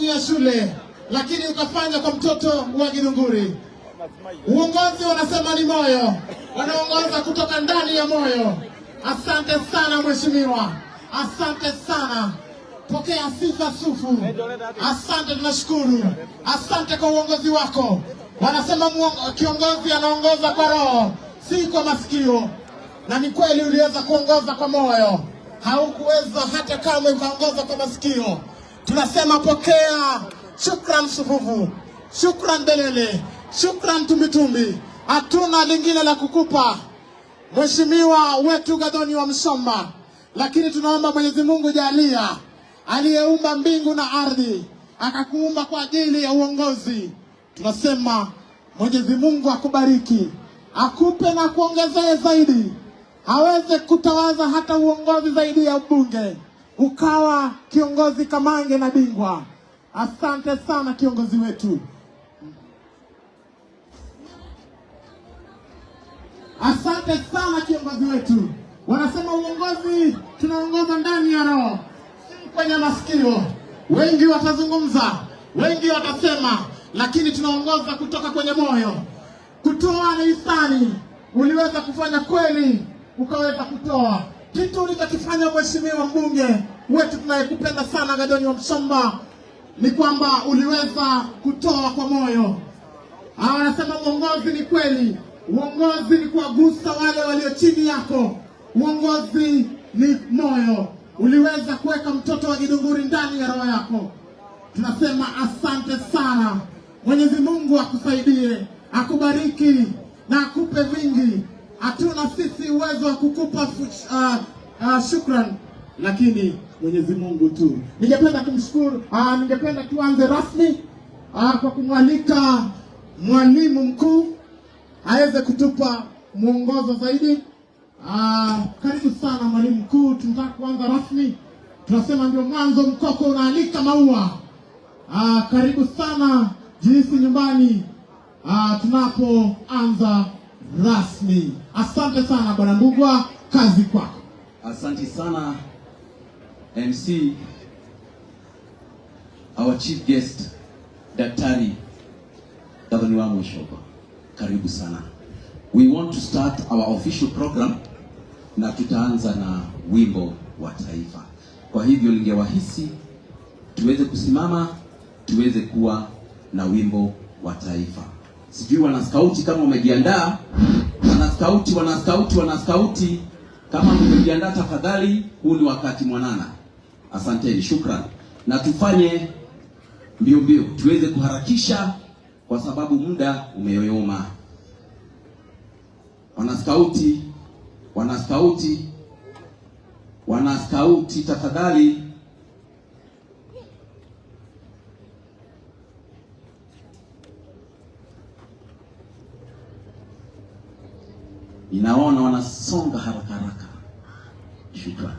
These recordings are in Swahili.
kufanyia shule, lakini ukafanya kwa mtoto wa Githunguri. Uongozi wanasema ni moyo, wanaongoza kutoka ndani ya moyo. Asante sana mheshimiwa, asante sana. Pokea sifa sufu. Asante, tunashukuru. Asante kwa uongozi wako. Wanasema kiongozi anaongoza kwa roho, si kwa masikio, na ni kweli uliweza kuongoza kwa moyo, haukuweza hata kamwe ukaongoza kwa masikio. Tunasema pokea shukran sufufu, shukran belele, shukran tumbitumbi. Hatuna lingine la kukupa Mheshimiwa wetu Gathoni wa Msomba, lakini tunaomba Mwenyezi Mungu jalia, aliyeumba mbingu na ardhi akakuumba kwa ajili ya uongozi. Tunasema Mwenyezi Mungu akubariki, akupe na kuongezee zaidi, aweze kutawaza hata uongozi zaidi ya ubunge, ukawa kiongozi kamange na bingwa. Asante sana kiongozi wetu. Asante sana kiongozi wetu. Wanasema uongozi tunaongoza ndani ya roho, si kwenye masikio. Wengi watazungumza, wengi watasema, lakini tunaongoza kutoka kwenye moyo. Kutoa ni hisani. Uliweza kufanya kweli, ukaweza kutoa kitu ulichokifanya, mheshimiwa mbunge wetu tunayekupenda sana, Gathoni wa Msomba, ni kwamba uliweza kutoa kwa moyo. Hawa wanasema uongozi ni kweli, uongozi ni kuwagusa wale walio chini yako, uongozi ni moyo. Uliweza kuweka mtoto wa Githunguri ndani ya roho yako. Tunasema asante sana. Mwenyezi Mungu akusaidie, akubariki na akupe vingi. Hatuna sisi uwezo wa kukupa shukran, lakini Mwenyezi Mungu tu. Ningependa kumshukuru, ningependa tuanze rasmi kwa kumwalika mwalimu mkuu aweze kutupa mwongozo zaidi. Karibu sana mwalimu mkuu, tunataka kuanza rasmi. Tunasema ndio mwanzo mkoko unaalika maua. Karibu sana jinsi nyumbani, tunapoanza rasmi. Asante sana Bwana Mbugua, kazi kwako. Asante sana MC, our chief guest Daktari Gathoni wa Muchomba. Karibu sana. We want to start our official program na tutaanza na wimbo wa taifa. Kwa hivyo ningewahisi tuweze kusimama tuweze kuwa na wimbo wa taifa. Sijui wanaskauti kama wamejiandaa. Wanaskauti, wanaskauti, wanaskauti, kama mmejiandaa tafadhali, huu ni wakati mwanana. Asanteni, shukran. Na tufanye mbio mbio, tuweze kuharakisha kwa sababu muda umeyoyoma. Wanaskauti, wanaskauti, wanaskauti, tafadhali. Ninaona wanasonga haraka haraka. Shukran.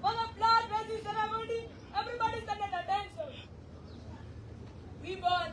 For the flag raising ceremony, everybody stand at attention. Wimbo wa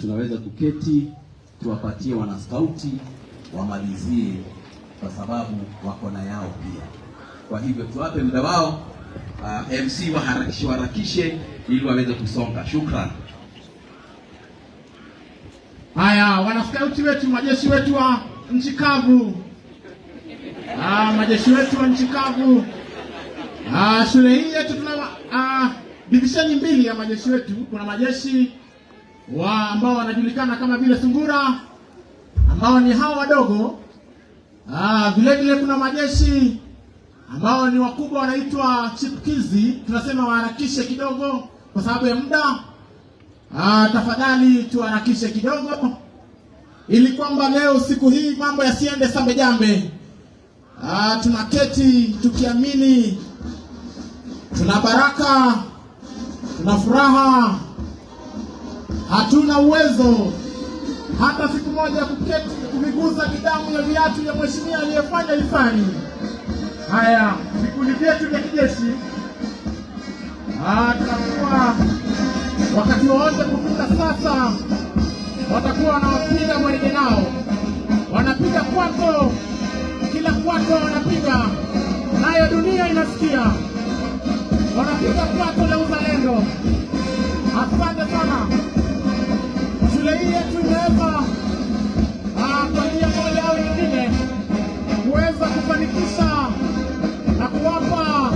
Tunaweza kuketi tuwapatie wanaskauti wamalizie, kwa sababu wako na yao pia. Kwa hivyo tuwape muda wao. MC waharakishe waharakishe ili waweze kusonga. Shukran. Haya, wanaskauti wetu, majeshi wetu wa nchi kavu, majeshi wetu wa nchi kavu. Shule hii yetu tuna divisheni mbili ya majeshi wetu. Kuna majeshi wa ambao wanajulikana kama vile sungura ambao ni hawa wadogo. Vile vile kuna majeshi ambao ni wakubwa wanaitwa chipukizi. Tunasema waharakishe kidogo kwa sababu ya muda. Tafadhali tuharakishe kidogo ili kwamba leo siku hii mambo yasiende sambe jambe. Tunaketi tukiamini tuna baraka, tuna furaha, hatuna uwezo hata siku moja kuketi kuvigusa kidamu ya viatu vya mheshimiwa aliyefanya hisani. Haya, vikundi vyetu vya kijeshi, tunakuwa wakati wowote kufika sasa, watakuwa wanawapiga gwaride nao, wanapiga kwato, kila kwato wanapiga nayo, dunia inasikia, wanapiga kwato la uzalendo. Asante sana. Shule hii yetu imeweza kwa njia moja au nyingine kuweza kufanikisha na kuwapa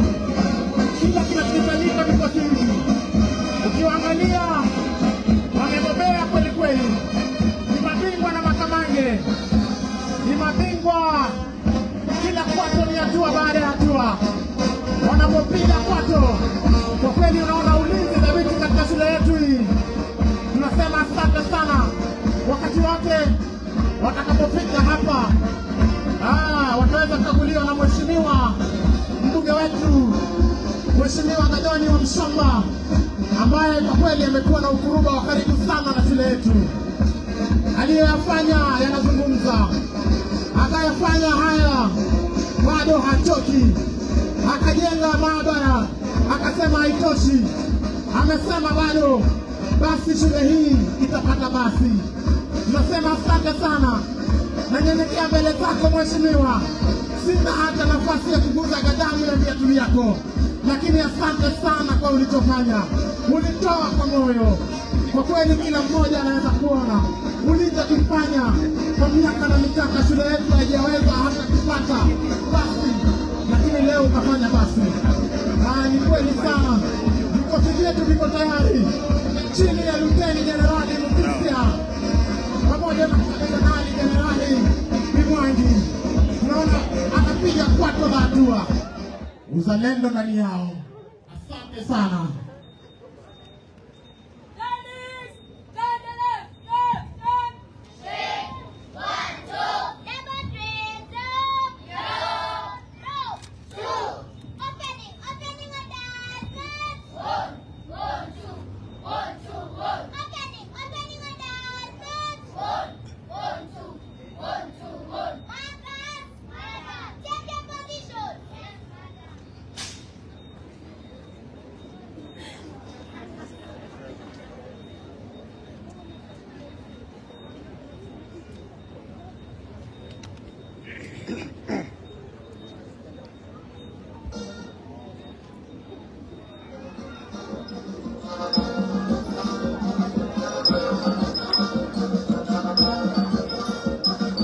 kila kinachohitajika vikosi hivi. Ukiwaangalia wamebobea kweli kweli, ni mabingwa na makamange, ni mabingwa. Kila kwato ni hatua baada ya hatua, wanapopiga kwato, kwa kweli unaona ulinzi thabiti katika shule yetu hii. Tunasema asante sana. Wakati wote watakapofika hapa, wataweza kukaguliwa na mheshimiwa mbunge wetu, Mheshimiwa Gathoni Wamuchomba, ambaye kwa kweli amekuwa na ukuruba wa karibu sana na shule yetu. Aliyoyafanya yanazungumza, akayafanya haya bado hachoki, akajenga maabara akasema haitoshi, amesema bado, basi shule hii itapata basi. Tunasema asante sana, nanyenyekea mbele zako mheshimiwa, sina hata nafasi ya kuguza gadamu ya viatu vyako, lakini asante sana kwa ulichofanya, ulitoa kwa moyo. Kwa kweli kila mmoja anaweza kuona ulichokifanya kwa miaka na mikaka, shule yetu haijaweza hata kupata basi, lakini leo ukafanya basi. Haya, ni kweli sana, vikosi vyetu viko tayari chini ya Luteni Jenerali Mutisya pamoja na Kanali Jenerali Bimwangi. Tunaona anapiga kwato za hatua, uzalendo ndani yao. Asante sana. Ladies, turn the left, left, left. 3, 1, 2, double three, up. No, no, 2. Opening, opening on the left. 1, 1, 2, 1, 2, 1. Opening, opening on the left. 1, 1, 2, 1, 2, 1. Markers, markers. Take your position. Yes, madam.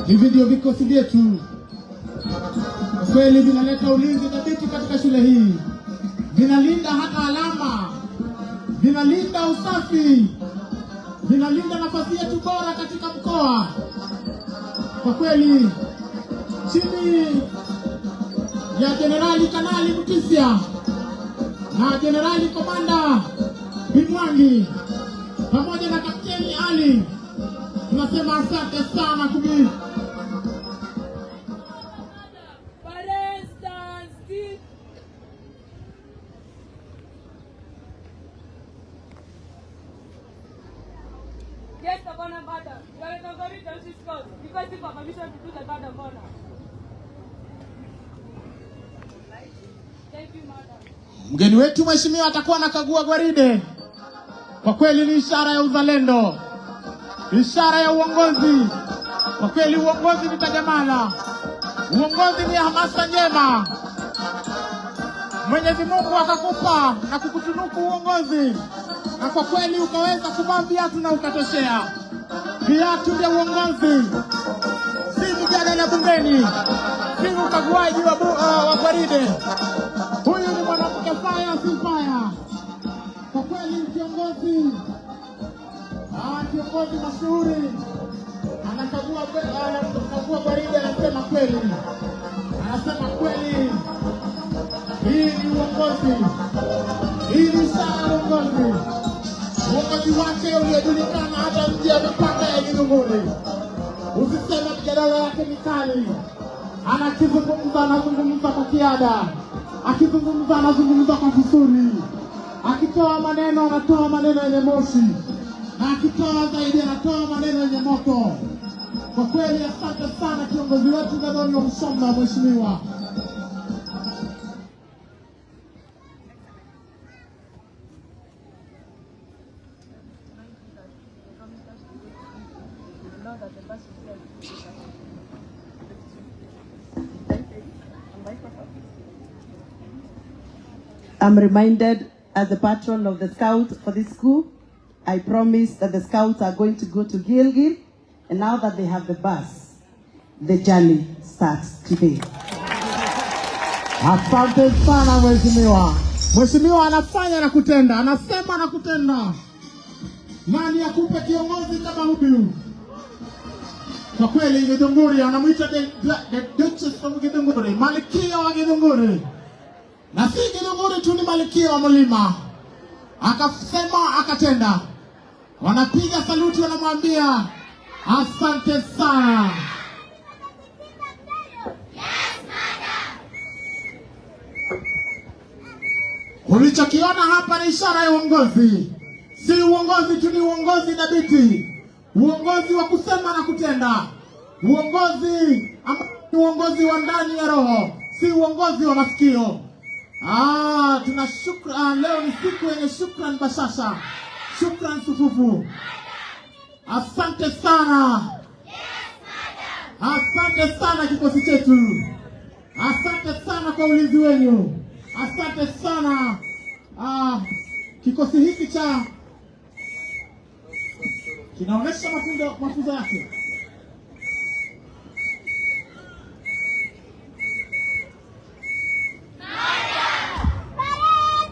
Hivi ndio vikosi vyetu kwa kweli, vinaleta ulinzi thabiti katika shule hii, vinalinda hata alama, vinalinda usafi, vinalinda nafasi yetu bora katika mkoa. Kwa kweli, chini ya Jenerali Kanali Mutisya na Jenerali Komanda Bimwangi pamoja na Kapteni Ali, tunasema asante sana kubi Parade stand still. Guest of honor, madam. You are the Congory Township Scouts, requesting for permission to do the guard of honor. Thank you, madam. Mgeni wetu mheshimiwa atakuwa anakagua gwaride. Kwa kweli ni ishara ya uzalendo. Ishara ya uongozi. Kwa kweli uongozi ni tajamala, uongozi ni hamasa njema. Mwenyezi Mungu akakupa na kukutunuku uongozi, na kwa kweli ukaweza kuvaa viatu na ukatoshea. Viatu vya uongozi si mijadala bungeni, si ukaguaji wa gwaride. Huyu ni mwanamke fire, si fire. Kwa kweli kiongozi mashuhuri anakagua gwaride, anasema kweli, anasema kweli. Hii ni uongozi, hii ni ishara ya uongozi. Uongozi wake uliojulikana hata nje ya mipaka ya Githunguri. Usiseme mjadala yake mikali, anakizungumza anazungumza kwa kiada, akizungumza anazungumza kwa vizuri, akitoa maneno anatoa maneno yenye moshi, na akitoa zaidi anatoa maneno yenye moto. Kwa kweli, asante sana kiongozi wetu Gathoni Wamuchomba, mheshimiwa. I'm reminded as the patron of the Scout for this school, I promise that the Scouts are going to go to Gilgil, and now that they have the bus, the journey starts today. Asante sana mheshimiwa. Mheshimiwa anafanya na kutenda, anasema na kutenda. Nani akupe kiongozi kama huyu? Kwa kweli Githunguri anamuita the Duchess of Githunguri, malkia wa Githunguri. Na si Githunguri tu, ni malkia wa mlima. Akasema akatenda. Wanapiga saluti, wanamwambia asante sana. Yes, madam. Ulichokiona hapa ni ishara ya uongozi. Si uongozi tu, ni uongozi dhabiti, uongozi wa kusema na kutenda, uongozi ambao ni uongozi wa ndani ya roho, si uongozi wa masikio. Tuna shukran. Leo ni siku yenye shukran bashasha, shukran sufufu. Asante sana, asante sana kikosi chetu, asante sana kwa ulinzi wenu, asante sana. Kikosi hiki cha kinaonyesha mafunzo yake. Parade!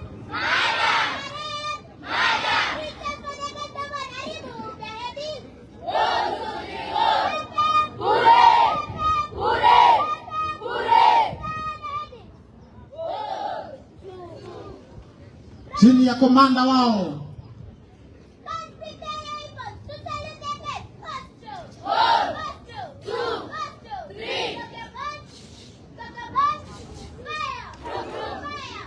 Parade! Teacher for the customer, remove the heading. Hooray! Hooray! Hooray! Chini ya komanda wao Come prepare rifles to salute the head. First two. First two. First two. Three. Cock a gun. Cock a gun. Fire. Fire. Fire.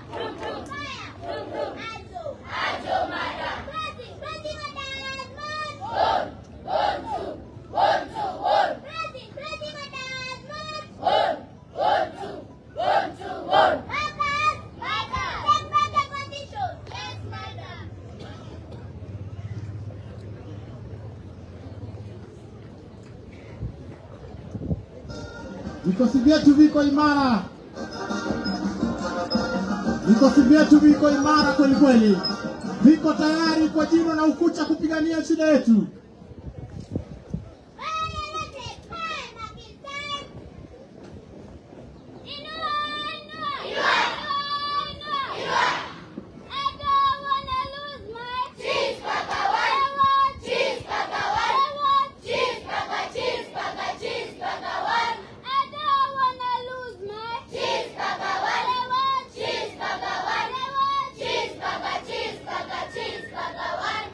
Ajo. Ajo, madam. Crossing. Crossing orders. March. One, one, two, one, two, one. Crossing. Crossing orders. March. One, one, two, one, two, one. Markers. Markers. Take back the position. Yes, madam. Vikosi vyetu viko imara, vikosi vyetu viko imara kweli kweli, viko tayari kwa jino na ukucha kupigania shida yetu. Fire! Time, marking time. Inua, inua. Inua, inua. I don't wanna lose my Cheeseburger one. I want Cheeseburger one. I want Cheeseburger, cheeseburger, cheeseburger one. I don't wanna lose my Cheeseburger one. I want Cheeseburger one. I want Cheeseburger, cheeseburger, cheeseburger one.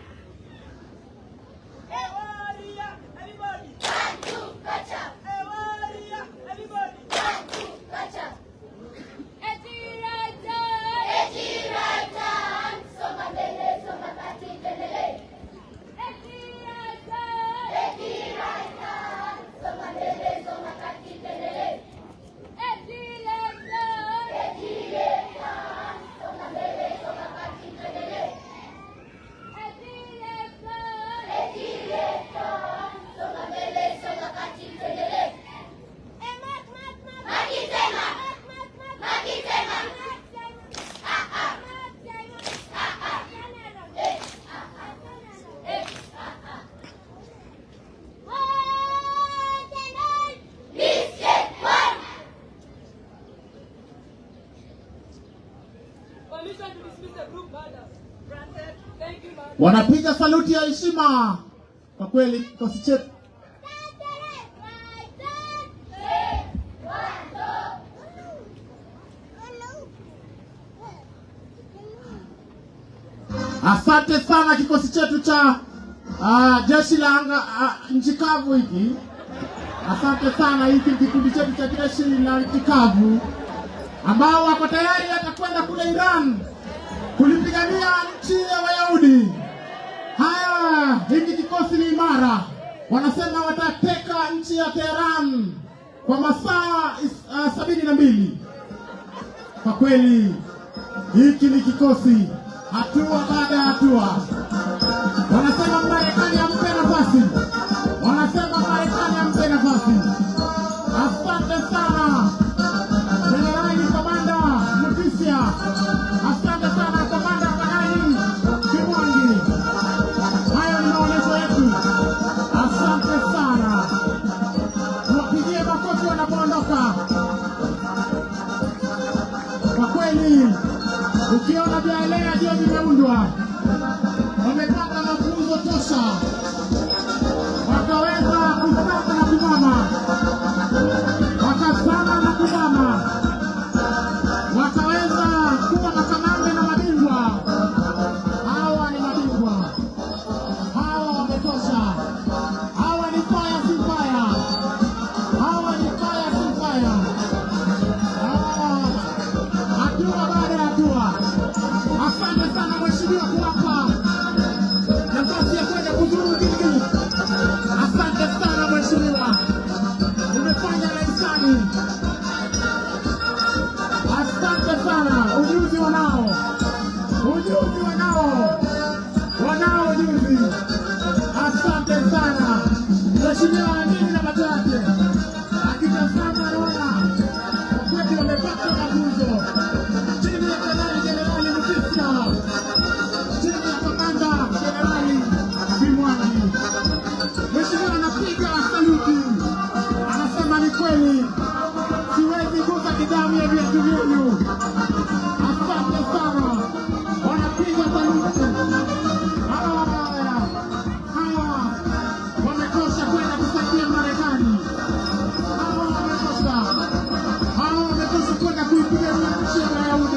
Order. Granted. Thank you, madam. Wanapiga saluti ya heshima. Kwa kweli kikosi chetu Stand to left, right turn. 3, 1, 2. Asante sana kikosi chetu cha jeshi la anga nchi kavu hiki. Asante sana, hiki kikundi chetu cha jeshi la nchi kavu ambao wako tayari hata kwenda kule Iran kulipigania nchi ya Wayahudi. Haya, hiki kikosi ni imara. Wanasema watateka nchi ya Tehran kwa masaa 72. Kwa kweli hiki ni kikosi hatua baada ya hatua. Wanasema Marekani ampe nafasi, wanasema Marekani ampe nafasi. Asante sana Jenerali Kamanda Mutisia, asante sana Kamanda Kanali Kimwangi. Hayo ni maonyesho yetu, asante sana. Tuwapigie makofi wanapoondoka. Kwa kweli ukiona vyaelea ndio vimeundwa, wamepata mafunzo tosha, wakaweza kusaka na kumama, wakasana na kumama, wakaweza kuwa makamanda na mabingwa. Hawa ni mabingwa, hawa wametosha, hawa ni fire si fire, hawa ni fire si fire. Hatua baada ya hatua. Asante sana mheshimiwa kuwapa nafasi ya kwenda kuzuru Gilgil. Asante sana mheshimiwa, umefanya la hisani. Asante sana, ujuzi wanao, ujuzi wanao, wanao ujuzi. Asante sana mheshimiwa, amini na macho yake akitazama anaona kwa kweli wamepata mafunzo chini ya Kanali Jenerali Mutisia, chini ya Kamanda Jenerali Bimwangi. Mheshimiwa anapiga saluti, anasema ni kweli, siwezi gusa kidamu ya viatu vyenu. Asante sana, wanapiga saluti. Haya, hawa wametosha kwenda kusaidia Marekani. Hawa wametosha, hawa wametosha kwenda kuipigania nchi ya Wayahudi.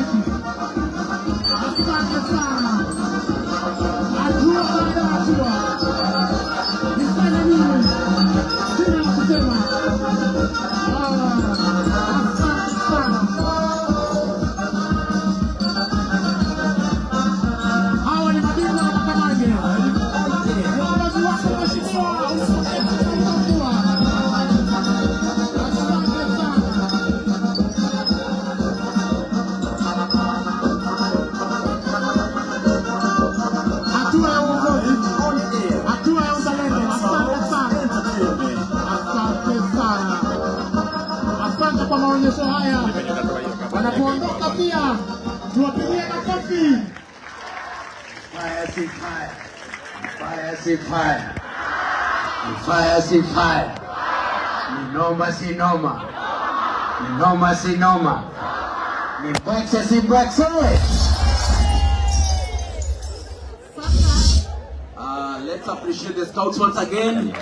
Asante sana, hatua baada ya hatua. Niseme nini? Sina la kusema. Asante sana. Hawa ni mabingwa na makamange. Uongozi wako mheshimiwa, unakuwa. Asante sana. Hatua ya uongozi, hatua ya uzalendo. Asante sana, asante sana, asante kwa maonyesho haya. Wanapoondoka pia tuwapigie makofi. Fire si fire. Fire si fire. Ni fire si fire. Ni noma si noma. Ni noma si noma. Ni Brexit si Brexit. Let's appreciate the scouts once again.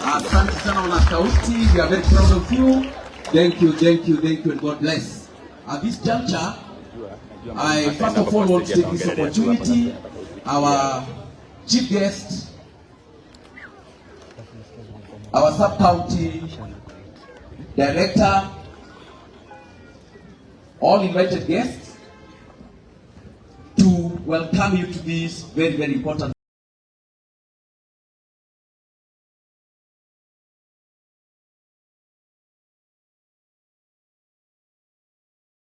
Asante sana wana scouti. We are very proud of you. Thank you, thank you, thank you, and God bless. At this juncture, I first of all want to take this opportunity, our chief guest, our sub-county director, all invited guests, to welcome you to this very, very important